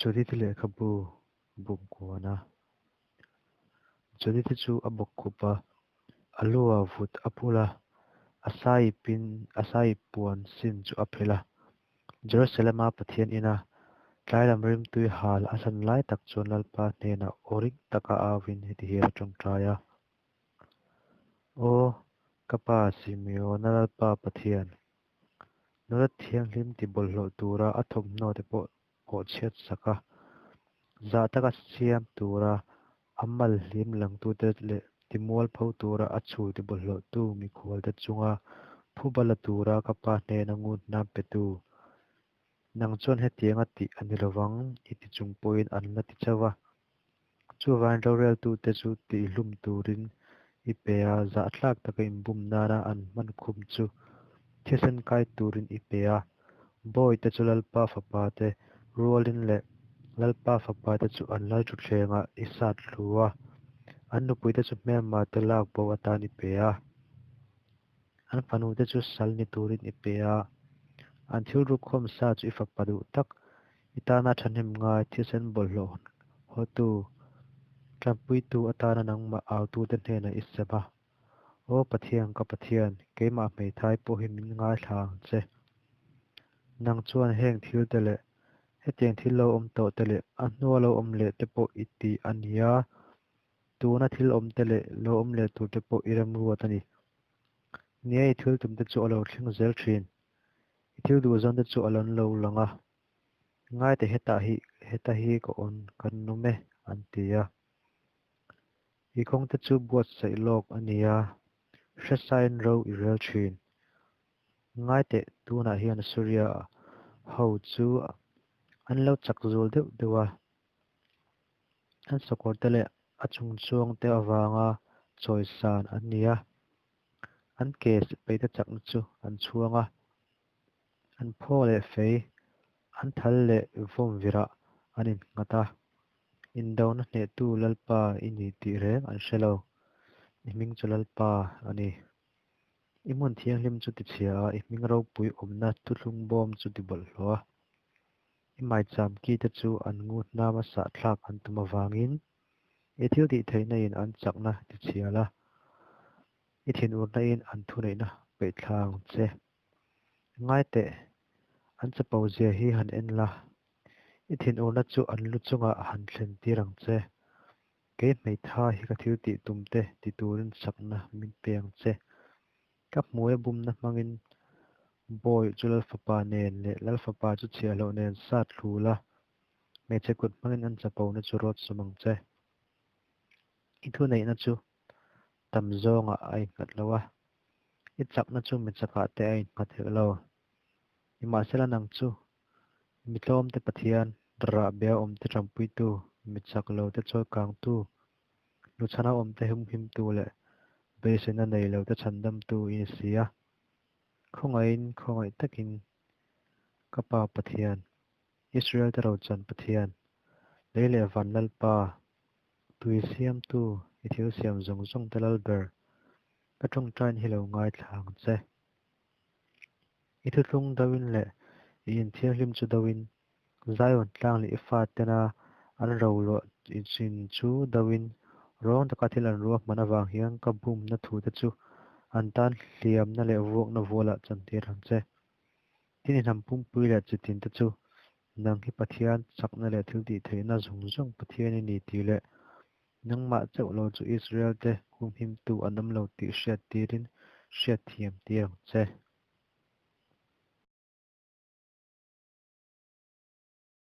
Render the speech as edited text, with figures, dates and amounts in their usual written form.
Judith-i lehkhabu bumkuana. Judith-i chu a bawkkhup a, a lu-ah vut a phul a, a saipin a saip puan sin chu a phelh a. Jerusalem-a Pathian ina tlailam rimtui hal a hlan lai tak chuan Lalpa hnenah aw ring taka auin heti hian a tawngtai a, Aw, ka pa Simeona Lalpa Pathian, nula thianghlim tibawlhhlawh tura a thawmhnaw te pawh pawhchhiat sak a, zah taka siam tura a mal hlim langtute leh timualpho tura a chhul tibawlhhlawhtu mikhualte chunga phuba la tura ka pa hnena ngunhnam petu. Nang chuan hetianga tih a ni lovang i ti chung pawhin an la ti chauh a. Chuvangin roreltute chu tihhlum turin i pe a, zahthlak taka inbum nana an hman khum chu thisen kai turin i pe a. Bawite chu Lalpa fapate rualin leh Lalpa fapate chu an lal thutthlengah i sat thlu a, an nupuite chu hmelmate lak bo atan i pe a. An fanute chu sal ni turin i pe a, an thil rukkhawm sa chu i fapa duh tak, i tana thahnem ngai thisen bawlhhlawh hawtu, tanpuitu atana nangmah autute hnenah i sem a. Aw Pathian, ka Pathian, keimah hmeithai pawh hi min ngaithla ang che. Nang chuan heng thilte leh hetiang thil lo awm tawh te leh a hnua lo awm leh te pawh i ti a nia, tuna thil awm te leh lo awm leh tur te pawh i remruat a ni. Nia i thil tum te chu a lo thleng zel thin. I thil duh zawn te chu a lo lo lang a. Ngaite hetah hi heta hi ka awn kan awm e, an ti a. I kawngte chu buatsaih lawk a ni a, hresain ro i rel thin. Ngaiteh tunah hian Assuria ho chu an lo chak zual deuh deuh a, an sakawrte leh a chungchuangte avanga chawisan an ni a, an ke sipaite chakna chu an chhuang a, an phaw leh fei, an thal leh vawmvirah an innghat a. Indona hnehtu Lalpa i ni tih reng an hre lo. I hming chu Lalpa a ni. I hmun thianghlim chu tichhia a, i hming ropui awmna thuthlung bawm chu tibawlhhlawh a. I maicham ki te chu an ngut hnama sahthlak an tum avangin i thil tih theihna in an chakna tichhia la, i thinurna in an thuneihna peihthla ang che. Ngai teh, an chapo zia hi han en la, i thinurna chu an lu chungah han thlen tir ang che. Kei hmeitha hi ka thil tih tum te ti turin chakna min pe ang che. Ka hmuia bumna hmangin bawi chu Lalfapa nen leh Lalfapa chu chhiahhlawh nen sat thlu la, hmeichhe kut hmangin an chapona chu rawt sawm ang che. I thuneihna chu tam zawngah a innghat lo a, i chakna chu mi chakah te a innghat hek lo. Nimahsela nang chu mi tlawmte Pathian, rahbia awmte tanpuitu, mi chak lote chawikangtu, nuchhana awmte humhimtu leh beiseina nei lote chhandamtu i ni si a. Khawngaihin khawngaih takin ka Pa Pathian, Israel-te rochan Pathian, lei leh van Lalpa, tui siamtu, i thil siam zawng zawngte Lalber, ka tawngtain hi lo ngaithla ang che. I thuthlung doin leh i inthianghlim chu doin, Zion tlang leh i fatena an roluah chin chu doin, rawng taka thil an ruahman avang hian ka bumna thute chu an tan hliamna leh vuakna vualah chantir ang che. Tin i hnam pumpui leh chitin te chu nang hi Pathian chakna leh thiltihtheihna zawng zawng Pathian i ni tih leh Nangmah chauh lo chu Israel te humhimtu an awm lo tih hriat tirin hriatthiam tir ang che.